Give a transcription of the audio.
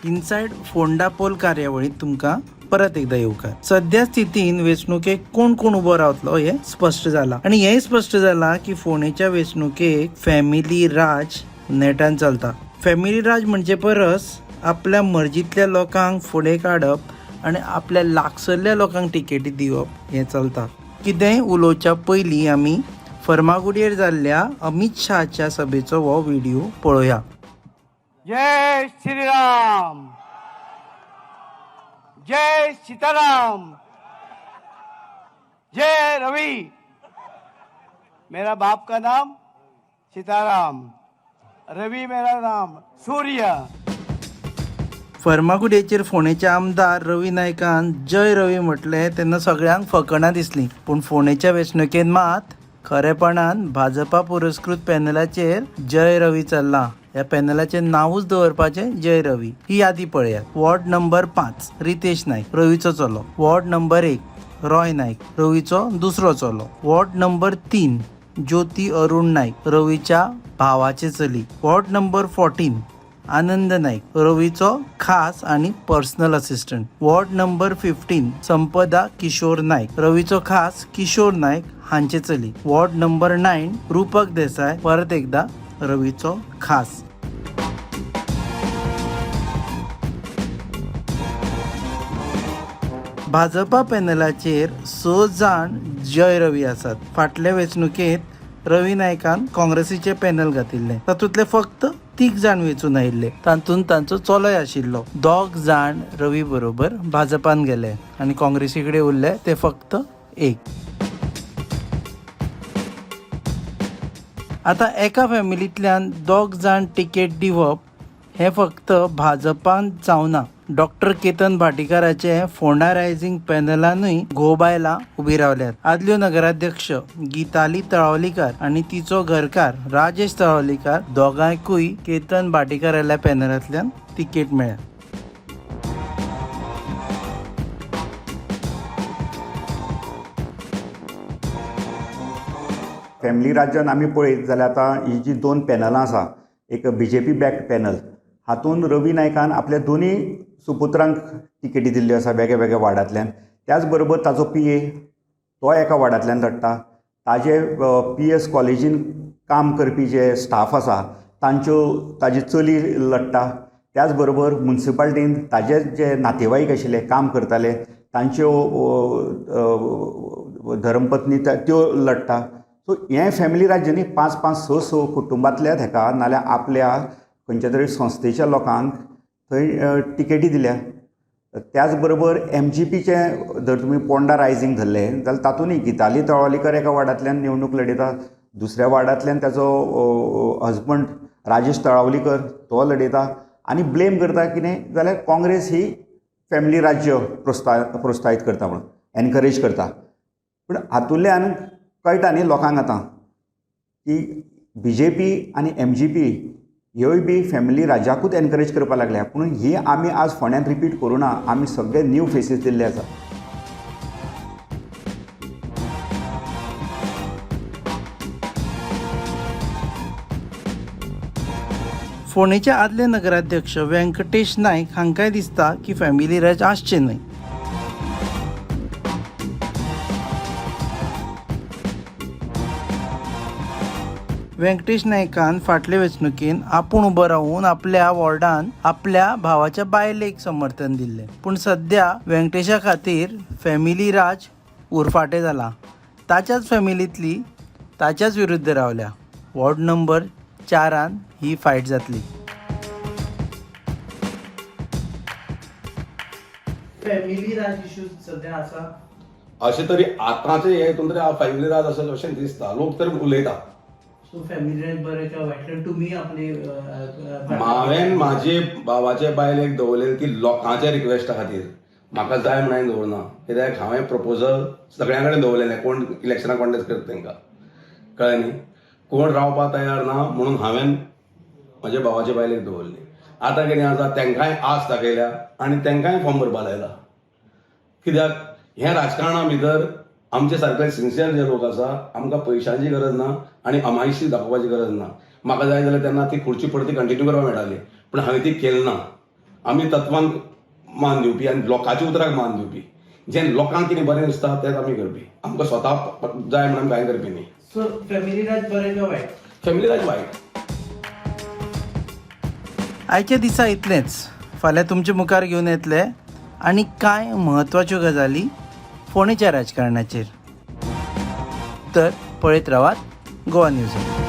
Inside Ponda poll कार्यावळीत तुमकां परत एकदा येवकार. सद्या स्थितीन वेंचणुकेक कोण कोण उबो रावतलो हें स्पश्ट जाला आनी हेंय स्पश्ट जाला की फोंडेच्या वेंचणुकेक फॅमिली राज नेटान चलता. फॅमिली राज म्हणचे परस आपल्या मर्जींतल्या लोकांक फुडें काडप आनी आपल्या लागसरल्या लोकांक तिकेटी दिवप हें चलता. कितेंय उलोवच्या पयलीं आमी फर्मागुडयेर जाल्ल्या अमित शहाच्या सभेचो हो व्हिडिओ पळोवया. जय श्रीराम, जय सीताराम, जय रवि. मेरा बाप का नाम सीताराम, रवि मेरा नाम सूर्य. फर्मागुडयेचेर फोंडेचे आमदार रवी नायकान जय रवी म्हटलें तेन्ना सगळ्यांक फकाणां दिसलीं, पूण फोंडेच्या वेंचणुकेंत मात खरेपणान भाजपा पुरस्कृत पॅनलाचेर जय रवी चल्लां. ह्या पॅनलाचें नांवूच दवरपाचें जय रवी. ही यादी पळयात. वॉर्ड नंबर 5 रितेश नायक, रवीचो चलो. वॉर्ड नंबर 1 रॉय नायक, रवीचो दुसरो चलो. वॉर्ड नंबर 3 ज्योती अरुण नायक, रवीच्या भावाचे चली. वॉर्ड नंबर 14 आनंद नाईक, रवीचो खास आणि personal assistant. Ward number 15 Sampada Kishore Naik, रवीचो खास किशोर नाईक हांचे चली. वॉर्ड नंबर 9 रूपक देसाय, परत एकदा रवीचो खास. भाजपा पॅनलाचेर 6 जाण जय रवी आसात. फाटले वेंचणुकेंत रवी नायकान काँग्रेसीचें पॅनल घातिल्लें, तातूंतले फक्त 3 जाण वेंचून आयिल्ले, तातूंत तांचो चलोय आशिल्लो. 2 जाण रवी बरोबर भाजपान गेले आनी काँग्रेसी कडेन उरले ते फक्त 1. आतां एका फॅमिलींतल्यान 2 जाण तिकेट दिवप हें फक्त भाजपान जावना. डॉक्टर केतन भाटीकाराचे फोंडा रायझींग पॅनलानूय घोव बायलां उबी रावल्यात. आदल्यो नगराध्यक्ष गीताली तळावलीकार आनी तिचो घरकार राजेश तळावलीकार दोगांयकूय केतन भाटीकाराल्या पॅनलांतल्यान तिकेट मेळ्ळ्या. फॅमिली राज्यान आमी पळयत जाल्यार आतां ही जी 2 पॅनलां आसा, एक B J P backed panel, हातूंत रवी नायकान आपल्या दोनूय सुपुत्रांक तिकेटी दिल्ल्यो आसा वेगळ्या वेगळ्या वार्डांतल्यान. त्याच बरोबर ताजो पी ए तो एका वार्डांतल्यान लडटा, ताजे पी एस कॉलेजीन काम करपी जे स्टाफ आसा तांच्यो ताजी चली लडटा. त्याच बरोबर मुन्सिपाल्टीन ताजे जे नातेवाईक आशिल्ले काम करताले तांच्यो धर्मपत्नी त्यो लडटा. सो हें फॅमिली राज्य न्ही, 5 5 6 6 कुटुंबांतल्याच हेका नाल्यार आपल्या खंयच्या तरी संस्थेच्या लोकांक थंय तिकेटी दिल्या. त्याच बरोबर एम जी पीचें जर तुमी पोंडा रायझींग धरलें जाल्यार तातूंतय गीताली तळावलीकर एका वार्डांतल्यान निवडणूक लडयता, दुसऱ्या वार्डांतल्यान ताजो हजबंड राजेश तळावलीकर तो लडयता आनी ब्लेम करता कितें जाल्यार काँग्रेस ही फॅमिली राज्य प्रोत्साहीत करता म्हणून एनकरेज करता. पूण हातूंतल्यान कळटा न्ही लोकांक आतां की बी जे पी आनी एम जी पी ह्योय बी फॅमिली राज्याकूच एनकरेज करपाक लागल्या. पूण ही आमी आज फोंड्यांत रिपीट करूं ना, आमी सगळे न्यू फेसीस दिल्ले आसा. फोंडेचे आदले नगराध्यक्ष व्यंकटेश नायक हांकांय दिसता की फॅमिली राज आसचें न्हय. व्यंकटेश नायकान फाटले वेंचणुकेन आपूण उबो रावून आपल्या वॉर्डान आपल्या भावाच्या बायलेक समर्थन दिल्लें, पूण सद्या व्यंकटेशा खातीर फॅमिली राज उरफाटें जालां. ताच्याच फॅमिलींतली ताच्याच विरुद्ध रावल्या. वॉर्ड नंबर 4 ही फायट जातली. फॅमिली राज इशू सद्या आसा अशें तरी आतांचे हे हितून तरी फॅमिली राज आसा अशें दिसता, लोक तरी उलयता. सो फॅमिली राज बरें काय वायट तुमी आपले हांवें म्हाजे भावाचे बायलेक दवरलेली ती लोकांच्या रिक्वेस्टा खातीर, म्हाका जाय म्हणून हांवें दवरना. कित्याक हांवें प्रपोजल सगळ्यां कडेन दवरलेलें, कोण इलेक्शनाक कॉन्टेस्ट करता तांकां कळ्ळें न्ही, कोण रावपाक तयार ना म्हणून हांवें म्हज्या भावाचे बायलेक दवरली. आतां कितें आसा, तांकांय आस दाखयल्या आनी तांकांय फॉर्म भरपा लायला. कित्याक हें राजकारणा भितर आमचे सारके सिन्सियर जे लोक आसा, आमकां पयशांची गरज ना आनी अमायशी दाखोवपाची गरज ना. म्हाका जाय जाल्यार तेन्ना ती खुर्ची परती कंटिन्यू करपाक मेळटाली, पूण हांवें ती केली ना. आमी तत्वांक मान दिवपी आनी लोकांच्या उतराक मान दिवपी. जें लोकांक कितें बरें दिसता तेंच आमी करपी. आमकां स्वता जाय म्हणून कांय करपी न्ही. सो फॅमिली राज बरें काय वायट? फॅमिली राज वायट. आयच्या दिसा इतलेंच. फाल्यां तुमचे मुखार घेवन येतले आनी कांय म्हत्वाच्यो गजाली फोंडेच्या राजकारणाचेर. तर पळयत रावात गोवा न्यूज.